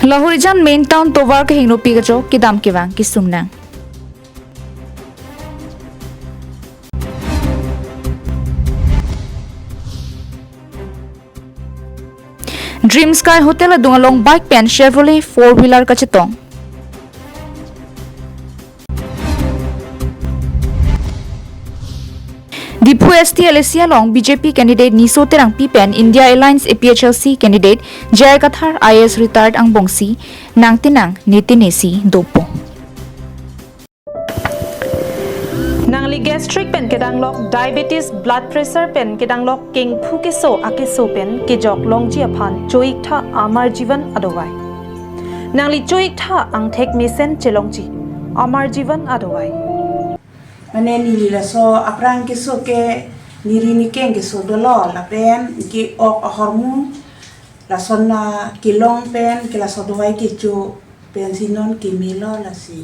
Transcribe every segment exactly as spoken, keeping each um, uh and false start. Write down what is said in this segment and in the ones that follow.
Lahorijan main town tovar kehingnopi kejok kedam kevang kesung nang. Dream Sky Hotel adung along bike pen Chevrolet four wheeler kachetong. Diphu S T L A C along B J P candidate Niso Terangpi pen India Alliance A P H L C candidate J I Kathar I A S retired angbongsi nangtenang netenesi dopo. Nangli gastric pen kedanglok, diabetes, blood pressure pen kedanglok, kengphu keso akeso pen kejok longji aphan cho-iktha Amar Jeevan adawai. Nangli cho-iktha angthek mesen chelongji Amar Jeevan adawai. Mane neli laso aphrang keso ke neri nikeng keso dolo lapen ke-ok ahormu lason na kelong pen ke laso dawai kecho pensi non kemelo lasi.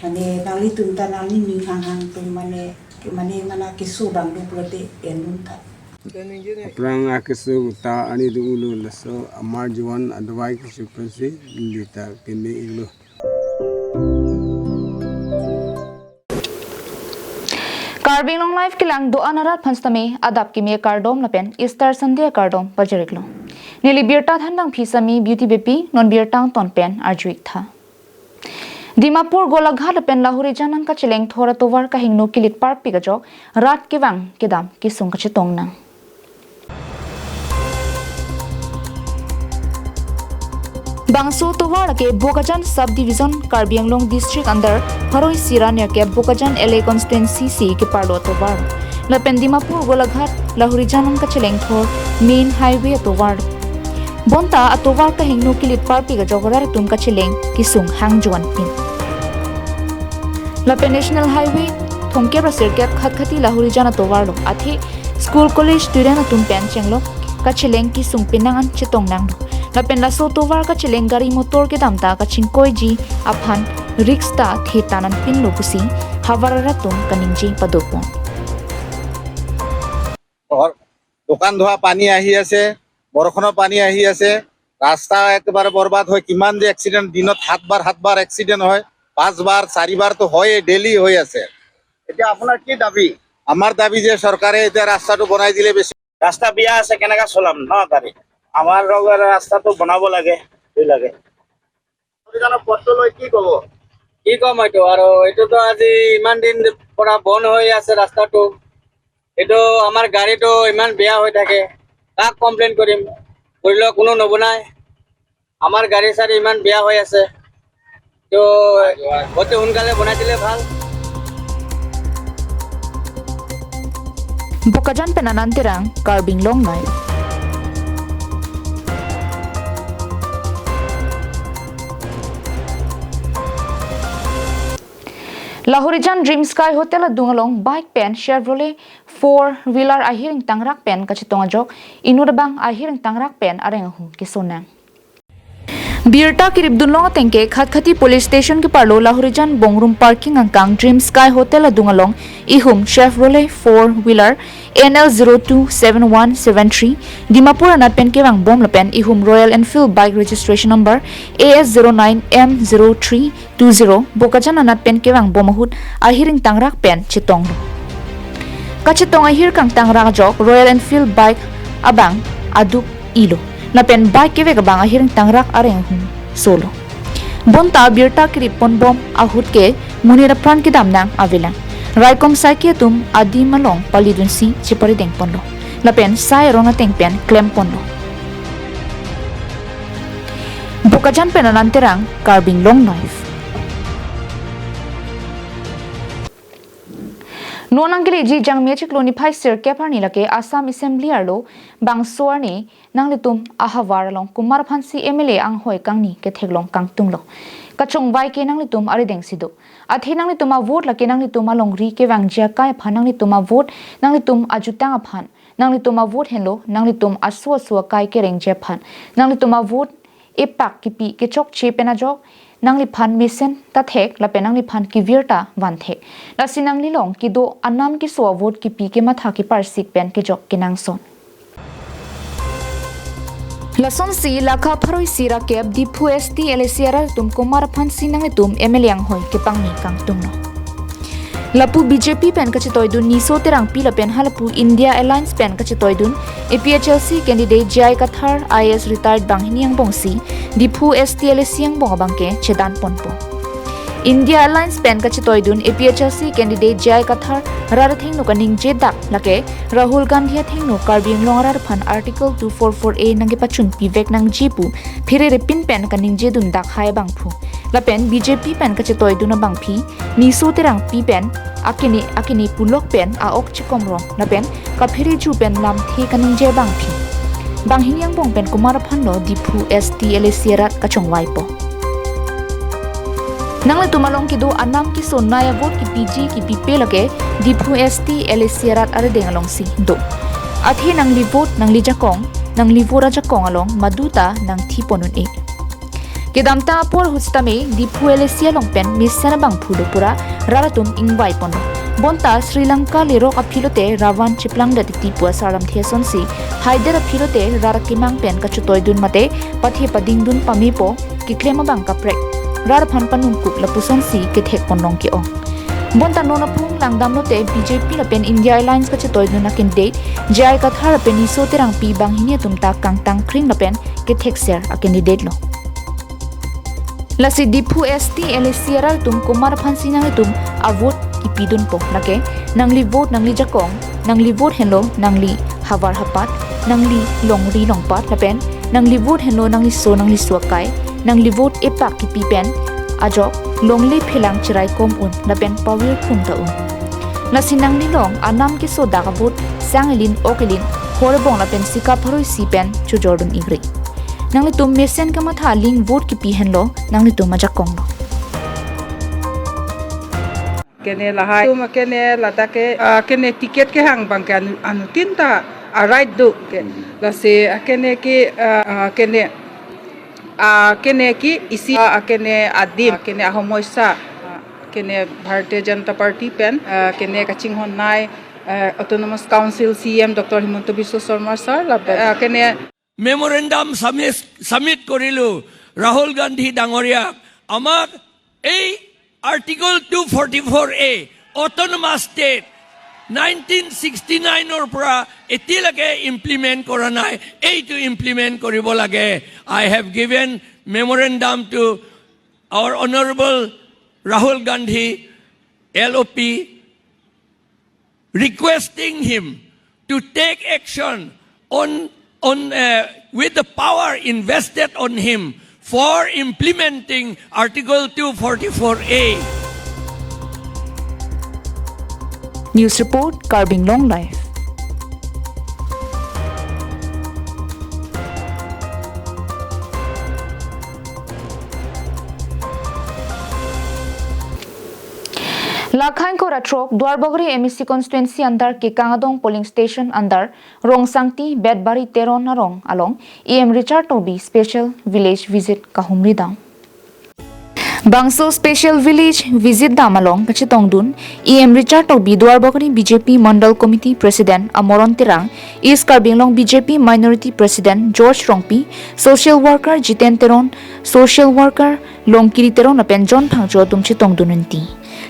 Mane nanglitum ta nangning hanghang pen mane ke mane mana keso dang do pulote endun ta. Aphrang akeso ta ani do ulo laso Amar Jeevan adawai kecho pensi neli ta keme iklo. Karbi Anglong Live kelang do-an arat aphan sitame adap kimi akardom lapen Easter Sunday akardom pajir-iklo. Neli birta than dang phi sami Beauty Beypi, non birta angton pen arju-iktha. Dimapur Golaghat lapen Lahorijan an kacheleng thor atovar kahingno kilit parpik ajok rat kevang kedam kesung kachetong nang. Bangso tovar lake Bokajan Sub Division, Karbi Anglong District under pharo isi ra nerkep Bokajan L A constituency si keparlo atovar. Lapen Dimapur Golaghat Lahorijan an kacheleng thor main highway atovar. Bonta atovar kahingno kilit parpik ajok rat atum kacheleng kesung hang juan pin. Lapen National Highway thomkep ra sirkep Khatkhati Lahorijan atovar lo, athe school college student atum pen chenglok kacheleng kesung penang an chetong nanglo. Lapen laso tovar kacheleng gari motor kedam ta kachingkoiji aphan risk ta the tanan pinlo pusi havar arat atum kaningje padopon. ঘৰ, দোকান ধোৱা পানী আহি আছে, বৰষুণৰ পানী আহি আছে, ৰাস্তা একেবাৰে বৰবাদ হয়। কিমান যে এক্সিডেণ্ট, দিনত সাতবাৰ সাতবাৰ এক্সিডেণ্ট হয়, পাঁচবাৰ চাৰিবাৰতো হয়েই, ডেইলি হৈ আছে। এতিয়া আপোনাৰ কি দাবী? আমাৰ দাবী যে চৰকাৰে এতিয়া ৰাস্তাটো বনাই দিলে বেছি। ৰাস্তা বেয়া আছে, কেনেকা চলাম ন গাড়ী? আমাৰ লগৰ ৰাস্তাটো বনাব লাগে, কি লাগে? পথটো লৈ কি ক'ব? কি ক'ম এইটো আৰু, এইটোতো আজি ইমান দিন পৰা বন্ধ হৈ আছে ৰাস্তাটো। এইটো আমাৰ গাড়ীটো ইমান বেয়া হৈ থাকে, কাক কমপ্লেইন কৰিম? কৰিলেও কোনো নবনায়। আমাৰ গাড়ী চাড়ী ইমান বেয়া হৈ আছে, তো অতি সোনকালে বনাই দিলে ভাল। Bokajan pen Anand Terang, Karbi Anglong Live. Lahorijan Dream Sky Hotel adung along bike pen Chevrolet four wheeler ahir ingtangrak pen kachetong ajok inut abang ahir ingtangrak pen areng ahum keso nang. Birta kirip dunlong ateng ke Khatkhati Police Station keparlo Lahorijan Bongrung Parking angkang Dream Sky Hotel adung along ihum Chevrolet four wheeler N L zero two seven one seven three Dimapur anat pen kevang bom lapen ihum Royal Enfield bike registration number A S zero nine M zero three two zero Bokajan anat pen kevang bom ahut ahir ingtangrak pen chetonglo. Kachetong ahir kangtangrak ajok Royal Enfield bike abang aduk ilo. Lapen bike kevek abang ahir ingtangrak areng ahum solo. Bonta birta kirip pon bom ahut ke monit apran kedam nang avelang. Raikom saiki atum adim along palidunsi cheparideng ponlo. Lapen sai aron ateng pen klem ponlo. Bokajan pen Anand Terang, Karbi Anglong Live. Non nangkeleji Jangmi achiklo niphai sirkep arni lake Assam Assembly arlo bangso arni nanglitum ahavar along Kumar aphansi M L A anghoi kangni ketheklong kangtunglo. Kachongvai ke nanglitum arideng si do. Athe nanglitum avote lake nanglitum alongri kevangji akai aphan, nanglitum avote, nanglitum ajutang aphan, nanglitum avote henlo nanglitum aso aso akai kerengji aphan, nanglitum avote epak kipi kechokche pen ajok nangliphan mesen ta thek lapen nangliphan kevir ta van thek. Lasi nanglilong kedo anam keso avote kipi kematha keparsik pen kejok kenangsot. Lasonsi lakha pharo isi ra kep Diphu S T LAC arat atum komat aphansi nanglitum M L A anghoi kepangni kangtunglo. Lapu B J P pen kachetoidun Niso Terangpi lapen halapu India Alliance pen kachetoidun A P H L C candidate J I Kathar I A S retired banghini angbongsi Diphu S T LAC angbong abangke chedan ponpo. India Alliance pen kachetoidun A P H L C candidate J I Kathar rat athengno kaningje dak lake Rahul Gandhi athengno Karbi Anglong arat aphan Article two four four A nangkepachunpi vek nangji pu pherere pin pen kaningjedun dak hai abangphu. Lapen B J P pen kachetoidun abangpi Niso Terangpi pen akene akene pulok pen a-ok chikomrong lapen kaphere ju pen lamthe kaningje abangpi. Banghini angbong pen komat aphanlo Diphu S T LAC arat kachongvaipo. Nanglitum along kedo anam keso nai a-vote kipiji kipipe lake Diphu S T LAC arat arideng alongsi do. Athe nangli vote nangli jakong, nangli vote ajakong along maduta nangthi pon un-e. Kedamtang apor ahut sitame Diphu LAC along pen mesen abangphu do pura rat atum ingvai ponlo. Bonta Sri Lanka lerok aphi lote ravan chiplangdet titi pu asar lamthe asonsi haider aphi lote rat akemang pen kachetoidun mate pathe padingdun pamepo keklem abang kaprek. Rat aphan panungkuk lapusonsi kethek ponlong ke-ong. Bonta non aphung langdam lote B J P lapen India Alliance kachetoidun a-candidate J I Kathar lapen Niso Terangpi banghini atum ta kangtang kring lapen kethekser a-candidate lo. Lasi Diphu S T LAC arat atum komat aphansi nanglitum a-vote kipidunpo lake nangli vote nangli jakong, nangli vote henlo nangli havar hapat, nangli longri longpat lapen nangli vote henlo nangliso nangliso akai, nangli vote epak kipi pen ajok longle phelang cherai kom un lapen pavir plung ta un. Lasi nangli long anam keso dak a-vote sang elin ok elin hor ebong lapen sika pharo isi pen chojordun igri. Nanglitum mesen kamatha aling vote kipi henlo nanglitum ajakong lo. Kene lahai tum kene ladak ke, ah, kene ticket kehang abangke anu, anuttin ta a-right do ke. Hmm. Lasi, ah, kene ke, ah, ah, kene, ah, kene ke isi, ah, kene adim, ah, kene ahomoisa, ah, kene Bharatiya Janata Party pen, ah, kene kachinghon nai, ah, Autonomous Council C E M Doctor Himanta Biswa Sarma sir, lapen, ah, kene Memorandum submit, submit কৰিলো ৰাহুল গান্ধী ডাঙৰীয়াক। আমাক এই article two forty four এ autonomous state nineteen sixty নাইনৰ পৰা এতিয়ালৈকে ইমপ্লিমেণ্ট কৰা নাই, এইটো ইমপ্লিমেণ্ট কৰিব লাগে। I have given memorandum to our Honorable Rahul Gandhi, L O P, requesting him to take action on, on, uh, with the power invested on him for implementing Article two forty-four A. News report, Karbi Anglong Live. Lakha ingkoi ra throk Duarbagori M A C constituency under Kekang Adong polling station under Rongsangti Betbari Teron arong along E M Richard Tokbi special village visit kahumri dam. Bangso special village visit dam along kachetongdun E M Richard Tokbi Duarbagori B J P Mandal Committee President Amoron Terang, East Karbi Anglong B J P Minority President George Rongpi, social worker Jiten Teron, social worker Longkiri Teron lapen John Phangcho atum chetongdun unti.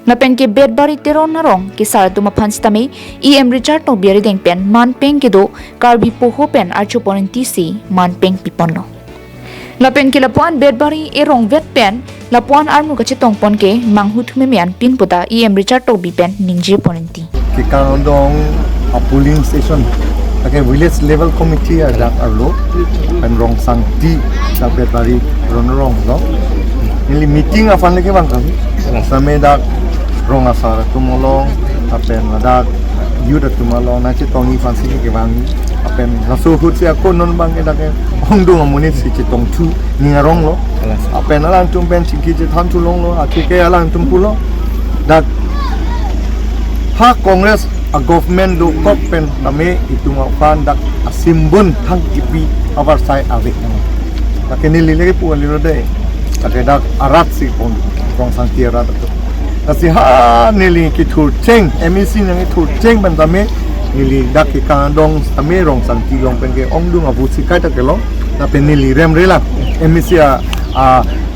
Lapen ke Betbari Teron arong kesar atum aphan sitame E M Richard Tokbi arideng pen manpeng kedo Karbi poho pen archopon unti si manpeng piponlo. Lapen ke lapuan Betbari erong vet pen lapuan armu kachetongpon ke manghu thumeme anpin puta E M Richard Tokbi pen ningjepon unti. Kekang Adong a polling station, lake village level committee adak arlo, pen Rongsangti, dak Betbari Teron arong lo. Neli meeting aphan lake bang kami. Same dak rong asar atum along, lapen ladak youth atum along nangchetongji aphansi kevang. Lapen laso ahut si ako non abangke dak ke ongdung amonit si chetongthu ning arong lo. Lapen alangtum pen chingki chethan thu longlo, athe ke alangtum pulo. Dak ha Congress a government dokok pen tame itum aphan dak a symbol thang kipi avarsai ave. Lake neli lake pu aliro de. Lake dak arat si pon, Rongsangti arat atum. Lasi ha neli kethurcheng, M A C nangkethurcheng pen tame neli dak Kekang Adong tame Rongsangti along pen ke ongdung a vote si kaita kelong. Lapen neli remre lang M A C a, a,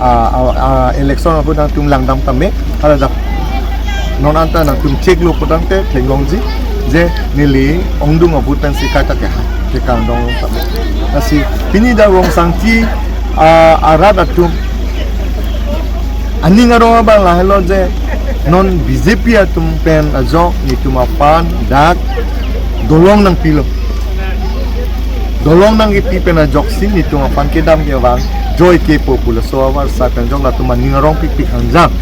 a, a, a, election apot nangtum langdam tame, hala dak non anta nangtum cheklo putangte theklongji je neli ongdung a-vote pensi kaita ke, kekangdong tame. Lasi pini dak Rongsangti, a, arat atum aning arong abang lahelo je non B J P atum pen ajok netum aphan dak dolong nangpilo. Dolong nangkipi pen ajoksi netum aphan kedam kevang joike po pu laso avarsai pen jok latum aning arong pikpik hangjang.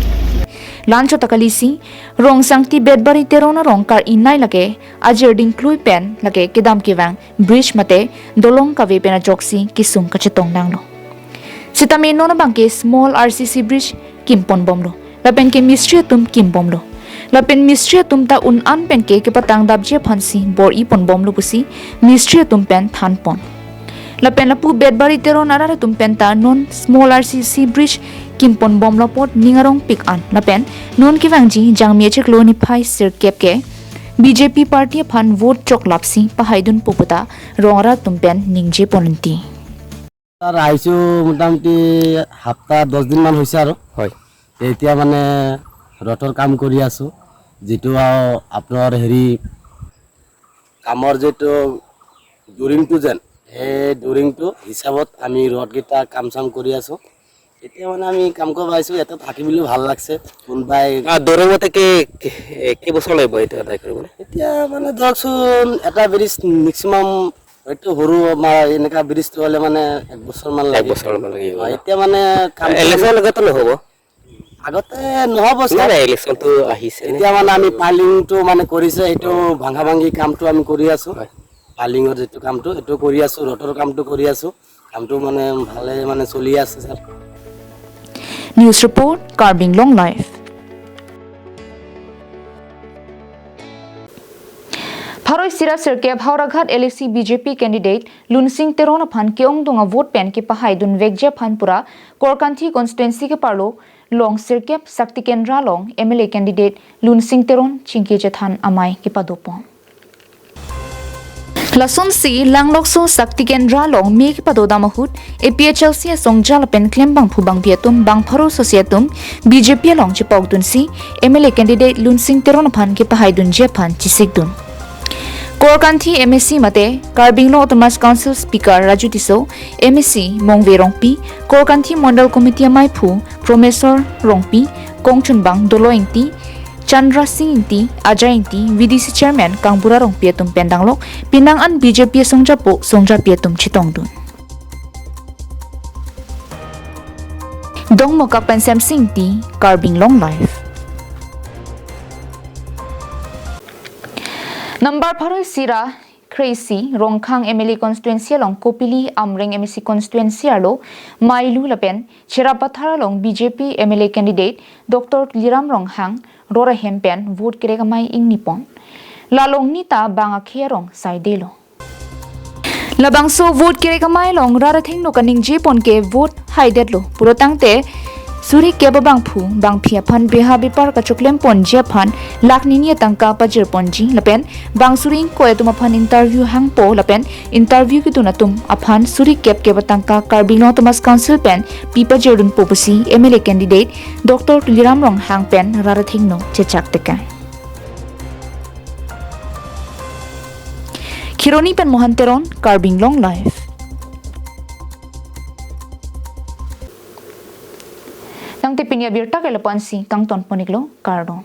Lanchot ta kalisi, Rongsangti Betbari Teron arong kar-inai lake ajir dingklui pen lake kedam kevang bridge mate dolong kave pen ajoksi kesung kachetong nanglo. Sitame non abangke small R C C bridge kimponbomlo. Lapen ke mistri atum kimbomlo. Lapen mistri atum ta un-an pen ke kepatangdapji aphansi bor-iponbomlo pusi mistri atum pen thanpon. Lapen lapu Betbari Teron arat atum pen ta non small R C C bridge kimponbomlo apot ning arongpik an. Lapen non kevangji Jangmi achiklo niphai sirkep ke B J P party aphan vote choklapsi pahaidunpo puta rong arat atum pen ningjeponlonti. Sir, আহিছোঁ মোটামুটি সাপ্তাহ দহ দিনমান হৈছে আৰু। হয়। এতিয়া মানে ৰথৰ কাম কৰি আছোঁ, যিটো, আহ, আপোনাৰ হেৰি, কামৰ যিটো ডুৰিংটো যেন, সেই ডুৰিংটো হিচাপত আমি ৰথকেইটা কাম চাম কৰি আছোঁ। এতিয়া মানে আমি কাম কৰিব আহিছোঁ, ইয়াতে থাকি বুলিও ভাল লাগিছে। কোনোবাই আহ, দৌৰ মতে কি, কি, এ, কেইবছৰ লাগিব এইটো আদায় কৰিবলৈ? এতিয়া মানে ধৰকচোন, এটা ব্ৰিজ মেক্সিমাম হয়তো সৰু আমাৰ এনেকা ব্ৰিজটো হ'লে মানে এক বছৰমান এক লাগে। বছৰমান লাগিব। অ, এতিয়া মানে কাম ইলেকশ্যন আগতে নহ'ব? আগতে নহ'ব, নাই, ছাৰ। নাই, ইলেকশ্যনটো আহিছে নে? এতিয়া মানে আমি পাইলিংটো মানে কৰিছে, সেইটো ভাঙা ভাঙি কামটো আমি কৰি আছোঁ। হয়। পাইলিঙৰ যিটো কামটো, সেইটো কৰি আছোঁ, ৰথৰ কামটো কৰি আছোঁ। কামটো মানে ভালে মানে চলি আছে, sir. News report, Karbi Anglong Live. Pharo isi ra sirkep Howraghat L A C B J P candidate Lunsing Teron aphan ke-ongdung a-vote pen kepahaidunvekji aphan pura Korkanthi constituency ke-arlo along sirkep Sakti Kendra along M L A candidate Lunsing Teron chingki chethan amei kepadopon. Lasonsi Langlokso Sakti Kendra along mei kepadodam ahut A P H L C asongja lapen klembangphu bangpi atum bang pharo sosi atum B J P along chepokdunsi M L A candidate Lunsing Teron aphan kepahaidunji aphan chesikdun. Korkanthi M A C mate Karbi Anglong Autonomous Council Speaker Raju Tisso, M A C Mongve Rongpi, Korkanthi Mondol Committee ameiphu Promeswar Rongpi, kongchunbang Dolo Ingti, Chandra Sing Ingti, Ajay Ingti, V D C Chairman Kangbura Rongpi atum pen danglok penang an B J P asongjapo songjapi atum chetongdun. Dongmukak pen Semsing Ingti, Karbi Anglong Live. Number pharo isi ra kre-isi Rongkhang M L A constituency along Kopili Amreng M A C constituency arlo Mailu lapen Cherapathar along B J P M L A candidate Doctor Tuliram Ronghang ror ahem pen vote kerek amei ingnipon. La along neta bang akhei arong saidelo. Labangso vote kerek amei along rat athengno kaningjepon ke vote haidetlo pulotangte suri kep abangphu bangpi aphan beha bepar kachoklemponji aphan lakh nini atangka pajirponji lapen bang suri ingkoi atum aphan interview hangpo lapen interview kedun atum aphan suri kep kep atangka Karbi Anglong Autonomous Council pen pi pajirdunpo pusi M L A candidate Doctor Tuliram Ronghang pen rat athengno chechak teka. Kheroni pen Mohan Teron, Karbi Anglong Live. Tangte pini abirta ke lapu-ansi kangtonpon-iklo, kardom.